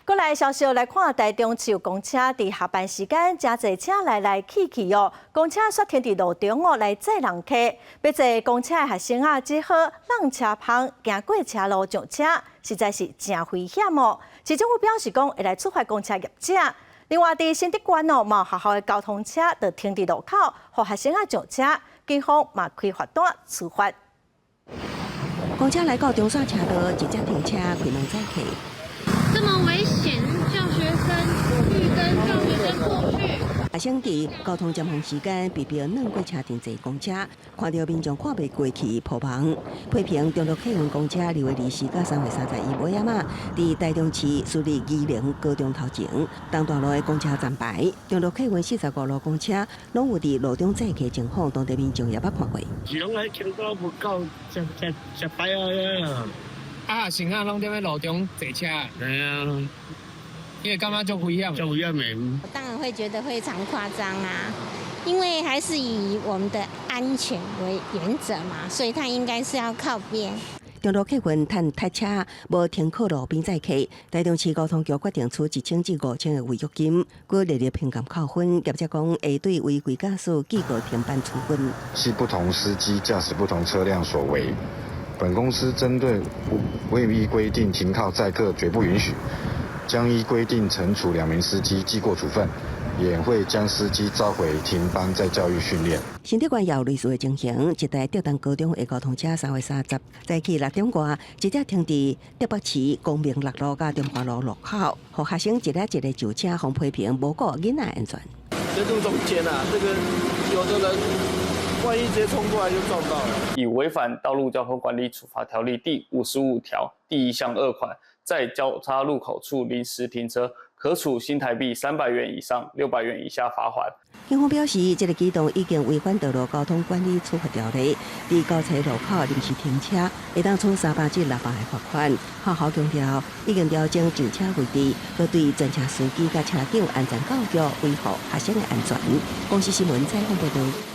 過來消息來看，台中市有公車佇下班時間，誠濟車來來去去哦。公車煞停佇路中哦，來載人客。欲坐公車的學生仔只好挵車篷行過車路上車，實在是誠危險哦。市政府表示講，會來處罰公車業者。另外，佇新竹縣哦，嘛有學校的交通車就停佇路口，予學生仔上車，警方嘛開罰單處罰。公車來到中線車道，直接停車開門載客。這麼危險，叫學生綠燈，叫學生過去。學生佇交通尖峰時間，被迫轉過車陣坐公車，看著民眾看袂過去，破防批評中壢客運公車2月24到3月31尾仔嘛，佇台中市私立宜寧高中頭前，東大路的公車站牌，中壢客運45路公車，攏有佇路中載客情況，當地民眾也捌看過。是攏來停到無夠，食食食擺啊！啊，乘客攏佇咧路中坐車。對啊，因為感覺足危險。足危險的。我當然會覺得非常誇張啊，因為還是以我們的安全為原則嘛，所以他應該是要靠邊。中壢客運趁塞車無停靠路邊載客，台中市交通局決定處1000至5000的違約金，閣列入評鑑扣分。業者講會對違規駕駛記過停班處分。係不同司機駕駛不同車輛所為。本公司針對未依規定停靠載客，絕不允許，將依規定懲處兩名司機記過處分，也會將司機召回停班再教育訓練。新竹縣也有類似的情形，一台竹東高中的交通車3月30早起6點外，直接停佇竹北市光明六路佮中華路路口，予學生一个一个上車，予批評無顧囡仔安全。在路中間啊，這個有的人萬一直接衝過來就撞到了。以違反道路交通管理處罰條例第55條第1項2款，在交叉路口處臨時停車，可處新台幣300元以上600元以下罰鍰。警方表示，這個舉動已經違反道路交通管理處罰條例，佇交叉路口臨時停車，會當處300至600的罰款。學校強調，已經調整上車位置，閣對全車司機佮車長安全教育，維護學生的安全。公視新聞採訪報導。